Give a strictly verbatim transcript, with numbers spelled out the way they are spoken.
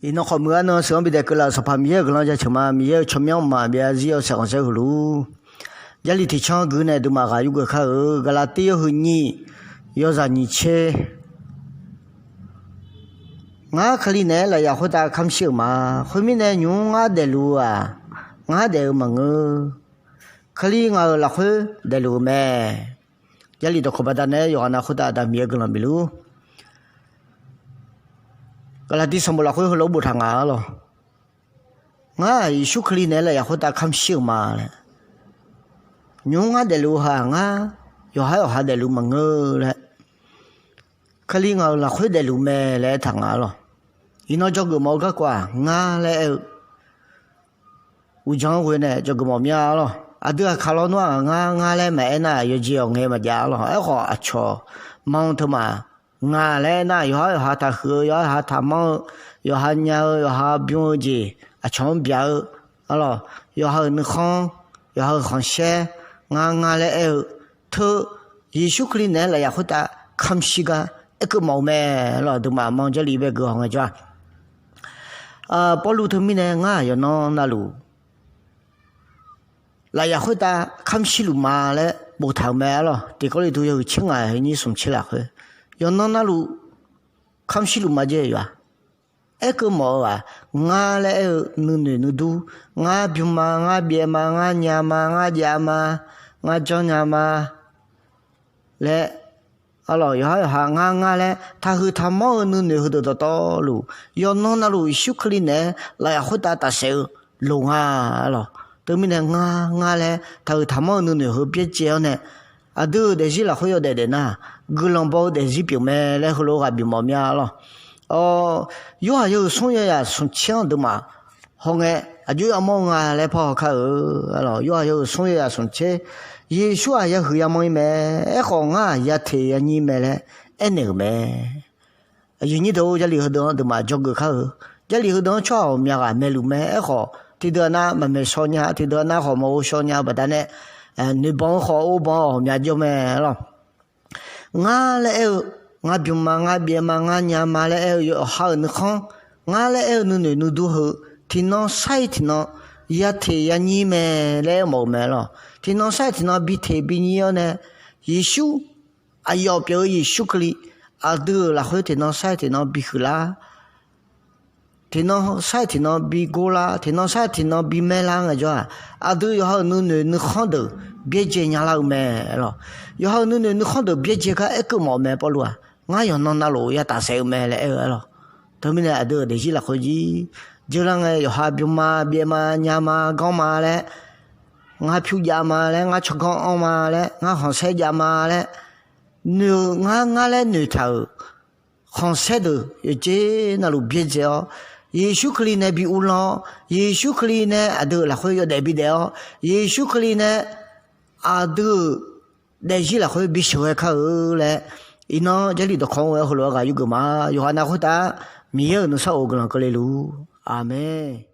Iqnan khawf muiq-a nan sheuq-anr bidaef keuvlaf-euq Sanqpaq Miqyaer-euq guiqlanq jaceuq ma. Miqyaer-euq tsawrmyanr mqmaq byav-eu zir yawshaef khanqsaer huiq luf-ur. Jarlif tiq canr gui nae duimaf ghaq yurgeuf kar-euq Gaqlaqtiv yawhuiq nyiq yawzaq nyiq tser. Ngar Kali naeq-aer lafyaf khoertav kamq shir-euq ma. Khoermirnae, nymq-mr ngar daefluf-eu-aq, ngar daef-eu maqngeur. Kali ngaq-euq lafkhoer daefluf-eu mae. Jarlif dawqkawq baqdanae yawqghaq nav khoertav Aqda Miqyaer guiqlanq bif luf-ur. Gaqlaqtiv sanqbof lafkhoer heulof-aer boftaq nga-ar lawq. Ngar-aq, Yeqsur Kali naeq-aer lafyaf khoertav kamq shir-euq ma laer. Nymq-mr ngar daefluf-eu heu-aq, ngar yawqhar yawqha daefluf maqngeur laer, Kali ngaq-euq lafkhoer daefluf mae laer aertaq nga-ar lawq. Iqnan dzawgeuf mawf-eu garkawv-aq, ngar laer aer-eu uqdzan-anr ghoe nae dzawgeuf mawf mir-a-ar lawq. Aqdui aqkaq lawnmr-aq, ngar ngar laer maqaer nar-aq, yawqjeq awq ngae maqjav-ar lawq. Aerkhawf, aqcawq manr teumaf nga laer aer nar, yawqhar yawqha taqhuiq-eu, yawqhar yawqha taqmanr-eu, yawqha nya-eu, yawqha bym-eu jeq aqcawq-anr byaq-eu, ar lawq, yawqha-euq nuikhanr, yawqha-euq khanqsaer, ngar ngar laer aer-eu, teu Yeqsur Kali naeq-aer lafyaf khoertav kamq shir gar aerkeuv mawf-eu mae. Ar lawq, aqduimaf manr Jarlif bae guiqlanq ngaejawr-a. Pawrluv teumirnae ngar-aq yawqnan navluf lafyaf khoertav kamq shir luf ma laer boftaq-euq mae-ar lawq. Tiq Kawrliqtu yawhuiq tser ngaq-euq nyir smq tser lafkhoer, yawqnan navluf kamq shir luf ma jeq yawq-aq, aerkeuv mawf-eu-aq, ngar laer aer-eu nuinoeq nuidur, ngar bym ma, ngar byaev ma, ngar nya ma, ngar jav ma, ngar janrnya ma laer, ar lawq, yawqhar yawqha ngar ngar laer taqhuiq taqmanr-eu nuinoeq heudeuq dawqtawvluf, yawqnan navluf Yeqsur Kali naeq-aer lafyaf khoertav tafsaef-eu loq nga-ar lawq. Teumirnae ngar ngar laer taqhuiq taqmanr-eu nuinoeq heu byaerdzae-awr nae, aqdui-euq daefzir lafkhoer yawdaef daef nar, guiqlanq baw-eu daefzir pyeuf mae laer heulof-aer ghaq bifmawf mir-a-ar lawq. Yorhaq yawhuiq smr yawyaq smq tser-anr aqduimaf hawngae aqjox yamawr-eu nga laer parhaw kar-eu, ar lawq, Yorhaq yawhuiq smr yawyaq smq tser, Yeqsur-aq yahuiq yamanr-ir mae. Aerkhawf, ngar-aq yateq yanyir mae laer aernaeq-euq mae. Aqyuif nyir deuq-or, Jarlif heudeuq-anr aqduimaf dzawgeuf kar-eu. Jarlif heudeuq-anr tsawrhaq ghawqmya ghaq maeqluf mae. Aerkhawf, tiqdeuq nav maqmaeq shaw nya, tiqdeuq nav khawf maqghov shaw nya-eu baqdanae, noeqbanq-anr khawf orbanq ghawqmya jawr mae-ar lawq. Ngar laer aer-eu, ngar bym ma, ngar byaev ma, ngar nya ma laer aer-eu yawqha-euq nuikhanr, ngar laer aer-eu nuinoeq nuidur heu, tiqnan sar-iq tiqnan yateq yanyir mae laer aermawf-eu mae-ar lawq. Tiqnan sar-iq tiqnan biteq binyir-awr nae, Yeqsur, aqyawf pyeuf-eu Yeqsur Kali, aqdui-euq lafkhoer tiqnan sar-iq tiqnan bihuiq lar, tiqnan sar-iq tiqnan bigor lar, tiqnan sar-iq tiqnan bimaer lar ngaejawr-aq, aqdui yawqha-euq nuinoeq nuikhanr deuq byaerdzae nya lar-eu mae-ar lawq. Yawqha-euq nuinoeq nuikhanr deuq byaerdzae gar aerkeuv mawf-eu mae. Pawrluv-aq, ngar yawqnan navluf yatafsaef-eu mae laer aer-eu-ar lawq. Teumirnae aqdui-euq daefzir lafkhoer jir, jeular ngae yawqha bym ma, byaev ma, nya ma, ganr ma laer, ngar pyur jav ma laer, ngar tsawrganr anr ma laer, ngar khanqsaer jav ma laer, noeq-eu ngar ngar laer noeqtaq-euq khanqsaer deuq yawqjeq navluf byaerdzae-awr, Yeqsur Kali nae bi uvlanr-awr, Yeqsur Kali nae aqdui-euq lafkhoer yawdaef bidaef-awr, Yeqsur Kali nae aqdui-euq daefzir lafkhoer bisheuq ghae kar-eu laer, iqnan Jarlif dawqkawq-anr ghae-awr heulof-aer ghaq yurgeuf ma. Yawqghaq nav khoertav Miqyaer-euq nuisar of guiqlanq keuvle luf-ur. Aqmeq.